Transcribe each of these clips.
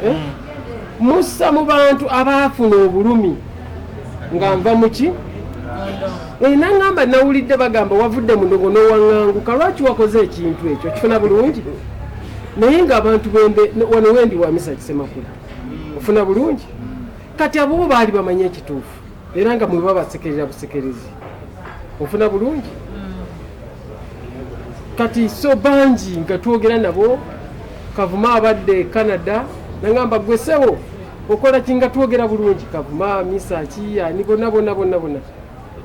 Eh? Mussa mu bantu abaafuna obulumi nga nva muki. Eh, nangamba nawulidde bagamba wavudde mu ndongo n'owaŋŋanguka, lwaki wakoze ekintu ekyo? Kifuna bulungi, naye ng'abantu bembe wano wendi wa Misa Kisemakula, ofuna bulungi. Kati abo bo baali bamanyi ekituufu, era nga mwe babasekerera busekerezi, ofuna bulungi. Kati so bangi nga twogera nabo. Kavuma abadde e Canada, nangamba, "Gwe sebo okola ki?" Nga twogera bulungi. Kavuma, Misaki, ani, bonna bonna bonna bonna.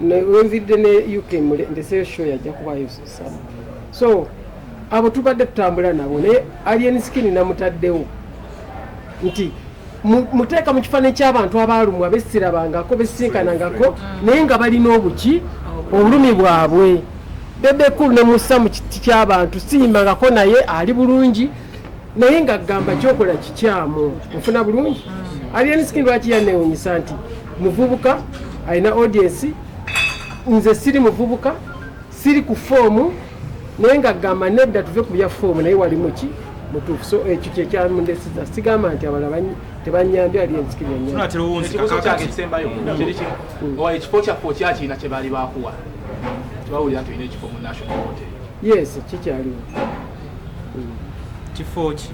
Wenviridde ne UK, ndeseyo show yajja kubayo sama. So abo tubadde tutambula nabo, naye Alien Skin namutaddewo nti muteeka mu kifaananyi ky'abantu abaalumwa, besirabangako, besisinkanangako, naye nga balina obuki, obulumi bwabwe. Bebe Cool ne mussa mu kiti ky'abantu siyimbangako, naye ali bulungi, naye nga gamba kyokola kikyamu, ofuna bulungi. Alien Skin lwaki yanewunyisa nti muvubuka alina audience, nze siri muvubuka, siri ku form, naye nga gamba nedda, tuve ku bya form, naye wali muki mutuufu. So ekyo kyekyamundesiza. Sigamba nti abalala tebanyambye, Alien Skin yanyambye. Tunatera owunzika. Ekibuuzo kyange Kakati ekisembayo kiri kimu. Owa ekifo kyaffe okyakirina kye baali bakuwa? Tebawulira nti olina ekifo mu National Hotel? Yes, kikyaliwo. Kifo ki?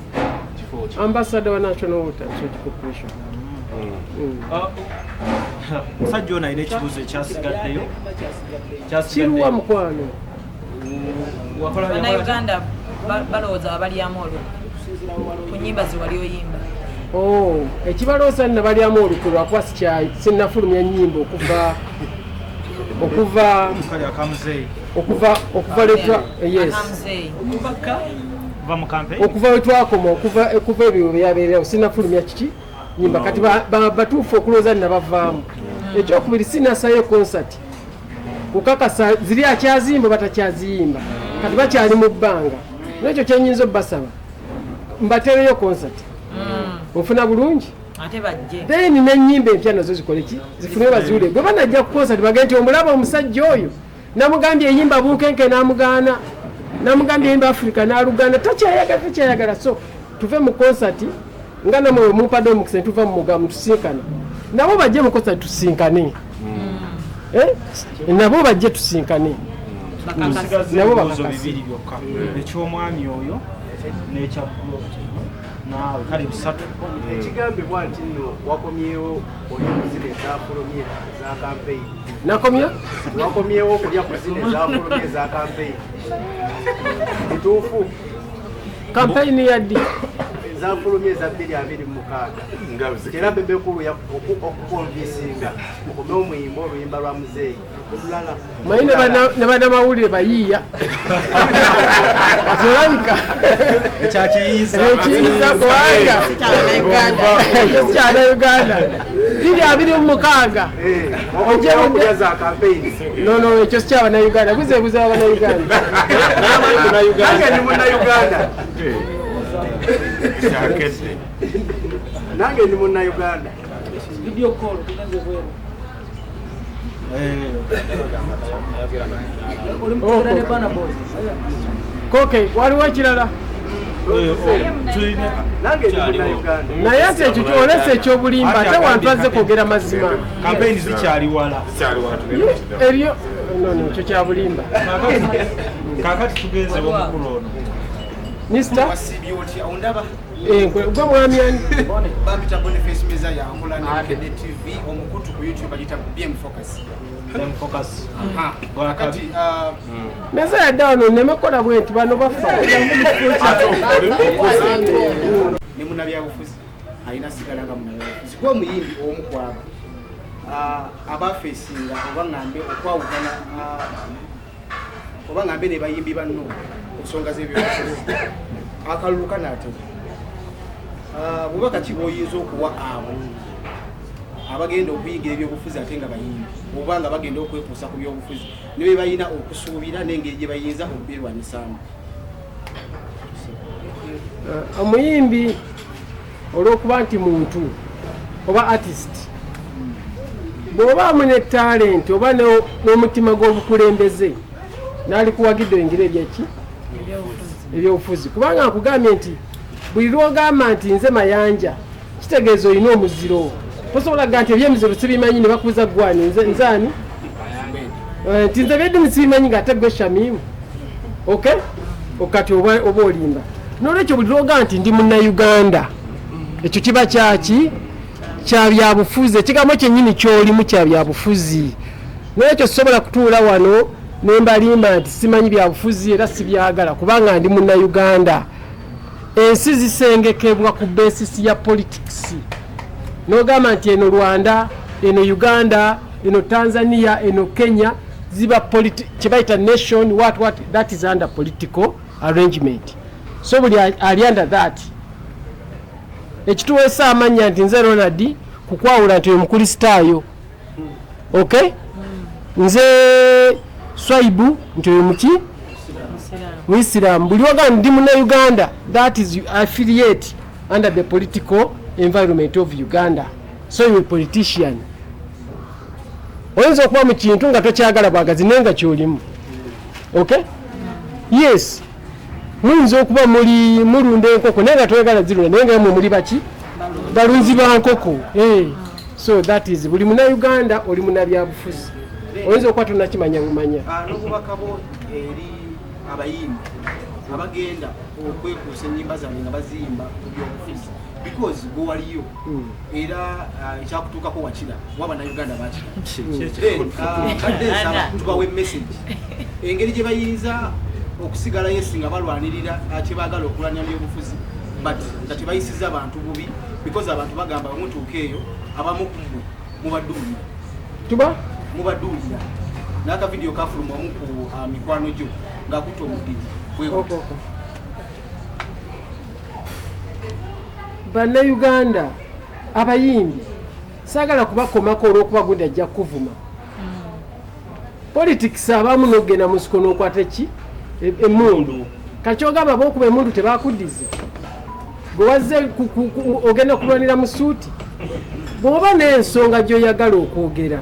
Kifo ki? Ambassador wa National Water and Sewage Corporation. Ah, omusajja ono alina ekibuuzo ekyasigaddeyo. Kiruwa, mukwano? Bannayuganda balowooza abalyamu olukwe ku nyimba ze wali oyimba. Oh, ekibaloosa nabalyamu olukwe lwakuba sinnafulumya nnyimba okuva Kali akamuzeeyi. Okuva lwetwa, yes. Akamuzeeyi. Kuva mu campaign. Okuva wetwakoma, okuva ebyo byabeererawo, sinafulumya kiki nyimba. Kati batuufu okulowooza nabavaamu. Ekyokubiri, sinasayo concert kukakasa ziri akyaziyimba batakyaziyimba. Kati bakyali mu bbanga, nekyo kyenyinza obbasaba, mbatereyo concert, ofuna bulungi. Ate bajje. Then nenyimba empya nazo zikole ki, zifune baziwule. Gwe banajja ku concert bagende nti omulaba omusajja oyo, namugambye eyimba bunkenke namugaana, namugambye eyimba Africa nalugaana, takyayagala, takyayagala. So tuve mu concert nga namwe mumpadde omukisa netuva mu mugamu tusinkana nabo, bajje mu concert tusinkane. Eh? Nabo bajje tusinkane. Bakakasa. Nabo Ebibuuzo bakakase. bibiri byokka, eky'omwami oyo n'ekya naawe, kale bisatu. Ekigambibwa nti nno wakomyewo olya ku zino ezafulumye eza kampeyini. Nakomya? Wakomyewo okulya ku zino ezafulumye eza kampeyini, kituufu? Kampeyini yaddi? Ezafulumye eza 2026, era Bebe Cool okuconvincinga okome omuyimba oluyimba lwa muzeeyi olulala. Manyi ne bannamawulire bayiiya, olabika. Ekyakiyiza. Ekiyiza, kubanga ekyo sikyana Uganda 2026. Wakomyewo okulya za kampeyini. No, ekyo si kyabannayuganda, buzeebuza abannayuganda. Nange ndi munnayuganda. Kyakedde. Nange ndi munnayuganda. Video call tugenze bweru. Oli mukugira ne Burna Boy. Koke, waliwo ekirala? Nange ndi munnayuganda. Naye ate ekyo olesa ekyobulimba, ate wantu azze kwogera mazima. Kampeyini zikyali wala. Zikyali wala, tugende mu kiddako. Ebyo no, ekyo kyabulimba. Kakati tugenze omukulu ono. Mister. Wasiibye otya? Ondaba? Gwe mwami ani? Bampita Boniface Meza, yankola ne Bukedde TV, omukutu ku YouTube bagiyita BM Focus. Focus. Aha. Kati Meza yadde wano nneme kukola bwe nti bano bafa. Ne munnabyabufuzi alina sigala nga munnabyabufuzi kuba omuyimbi omu kwabo abafeesinga oba ŋŋambe okwawukana, oba ŋŋambe ne bayimbi banno ku nsonga z'ebyobufuzi. Akalulu kanaatera. Bubaka ki bw'oyinza okuwa abo abagenda okuyingira ebyobufuzi ate nga bayimbi, oba nga bagenda okwekuusa ku byobufuzi, ne bye balina okusuubira n'engeri gye bayinza okubirwanisaamu? Omuyimbi olw'okuba nti muntu oba artist, bw'obaamu ne talent oba n'omutima gw'obukulembeze, naalikuwagidde oyingire ebyeki, ebyobufuzi, kubanga nkugambye nti buli lwogamba nti nze Mayanja. Kitegeeza olina omuziro. Tosobola kuga nti ebyemiziro sibimanyi ne bakubuza gwani nzaani nti nze ebyeddiini sibimanyi ng'ate gwe Shamimu. Okay, okati oba olimba. Nolwekyo buli lwoga nti ndi Munnayuganda, ekyo kiba kyaki? Kya byabufuzi. Ekigambo kyennyini kyolimu kya byabufuzi. Nolwekyo sobola kutuula wano ne mbalimba nti simanyi byabufuzi era sibyagala, kubanga ndi Munnayuganda. Ensi zisengekebwa ku basis ya politics. N'ogamba nti eno Rwanda, eno Uganda, eno Tanzania, eno Kenya, ziba kyebayita nation, what that is under political arrangement. So buli ali under that ekituweesa amannya nti nze Ronald, kukwawula nti oyo Mukristaayo, okay, nze Swaibu nti oyo muki? Muisiramu. Buli waga ndi Munnayuganda, that is affiliate under the political environment of Uganda. So you a politician. Oyinza okuba mu kintu nga tokyagala bwagazi, naye nga kyolimu. Okay, yes, muyinza okuba muli mulunda enkoko naye nga toyagala zirunda, naye nga mwe muli baki? Balunzi ba nkoko. So that is buli Munnayuganda oli munabyabufuzi, oyinza okuba tonakimanya bumanya. N'obubaka bwo eri abayimbi abagenda okwekuusa ennyimba zaabwe nga baziyimba ku byobufuzi, because gwe waliyo era ekyakutuukako wakira wa Bannayuganda bakira. Then badde nsaba tubawe message engeri gye bayinza okusigala yesi nga balwanirira kye baagala okulwanira mu byobufuzi, but nga tebayisiza abantu bubi, because abantu bagamba bwemutuuka eyo abamu ku mmwe mubaduulira. Tuba Mubaduulira n'akavidiyo kafuluma omu ku mikwano gyo ng'akutta omugigi bwe guti. Okay. Bannayuganda abayimbi saagala kubakomako olw'okuba gundi ajja kuvuma. Politics abamu n'okugenda mu nsiko n'okwata ki? Emmundu. Kakyogamba bokuba emundu tebakuddize, gwe wazze ogenda kulwanira mu suuti. Bw'oba n'ensonga gy'oyagala okwogera,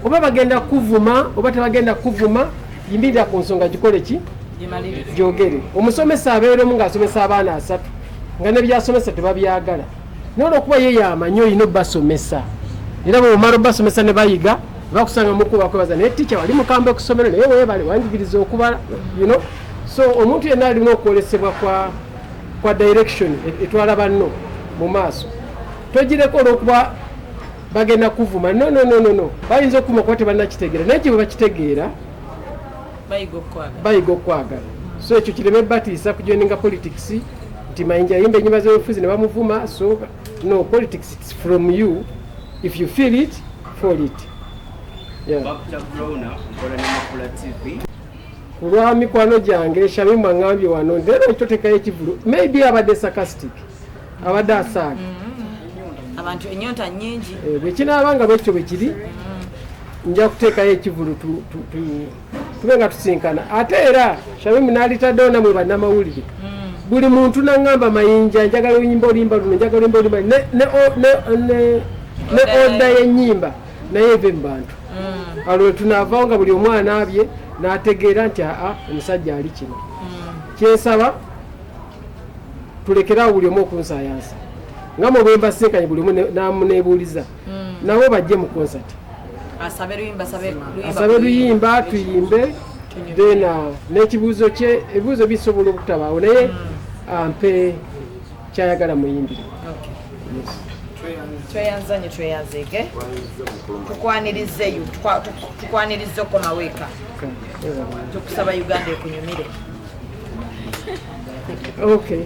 oba bagenda kuvuma oba tebagenda kuvuma, yimirira ku nsonga, gikole ki? Gyogere. Omusomesa abeeremu ng'asomesa abaana 30 nga nebyasomesa tebabyagala, naye olwokuba ye yamanyi olina obbasomesa, era bwomala obbasomesa ne bayiga, bakusanga mukuba kwebaza, naye ticca wali mukambwe ku ssomero, naye weebale wanjigiriza okubala. So omuntu yenna alina okwolesebwa kwa direction etwala banno mu maaso, togireko olwokuba bagenda kuvuma. No, no, no, no, no. Bayinza okuvuma kuba tebannakitegeera, naye gye bwe bakitegeera Bayiga okukwagala. Bayiga okwagala. So ekyo kireme batiisa kujoininga politics nti Mayinja yimba enyimba z'obufuzi ne bamuvuma. So no, politics, it's from you. If you feel it, for it, yeah. Bakuta Browner, nkola ne Makula TV. Ku lwa mikwano gyange, Shamimu aŋŋambye wano nti leero ekitotekayo ekivulu, maybe abadde sarcastic, abadde asaaga. Abantu ennyonta nnyingi. Bwe kinaaba nga bwekityo bwe kiri, nja kuteekayo ekivulu tube nga tusinkana. Ate era Shamimu n'alitaddewo namwe bannamawulire, buli muntu naŋŋamba, "Mayinja, njagala oyimba oluyimba luno, njagala oyimba oluyimba," ne order y'ennyimba naye eve mu bantu. Alwo tunaavaawo nga buli omwana abye n'ategeera nti aa, omusajja ali kino. Kyensaba, tulekerawo buli omu okunsayansa nga mwe bwe mbasinkanye, buli omu namuneebuuliza, nabo bajje mu concert. Asabe luyimba, asabe luyimba. Asabe luyimba, tuyimbe, then n'ekibuuzo kye, ebibuuzo bisobola obutabaawo, naye ampe kyayagala muyimbire. Yes. Tweyanza nnyo, tweyanzeege, tukwanirizeeyo, tukwanirize okomawo eka. Tukusaba Uganda ekunyumire. Okay.